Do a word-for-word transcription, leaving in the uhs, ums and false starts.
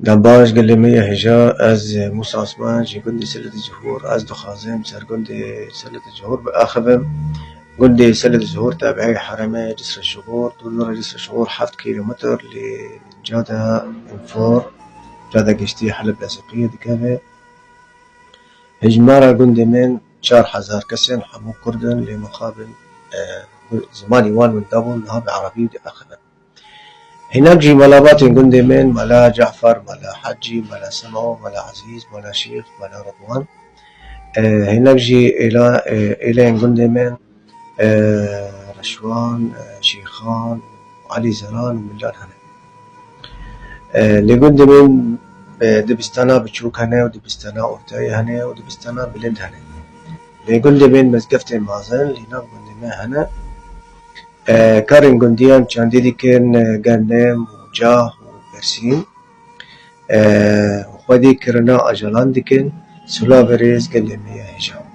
Dem baş, gelê me ya hêja, ez Musa Osman ji gundê Seled Zuhur, ez dixwazim ser gundê Seled Zuhur biaxivim. Gundê Seled Zuhur tabi'ê herêmê Cisre Şuxur, dûr dûra Cisre Şuxur heft kîlometr li cada Înfor, cada giştî Heleb Lasiqiyê dikeve. Hejmara gundê min çar hezar kes in, hemû Kurd in, lê mixabin, e, zimanî wan winda bû, niha bi Erebî diaxivin. Hinek jî melabatên gundê min, Mela Cafer, Mela Hecî, Mela Semo, Mela Ezîz, Mela Şîx, Mela Ridwan. E, hinek jî êla, e, êleyên gundê min, e, Reşwan, e, Şîxan, Elî Zeran û Milan hene. E, li gundê min, e, dibistana biçûk hene û dibistana ortayî hene û dibistana bilind hene. Li gundê min mezgeftên mezin li nav gundê me hene. E, karên gundiyan çandî dikin, e, gandem û cah û bersîn. E, xwedî kirina ajalan dikin. Silav û rêz gelê me ya hêja.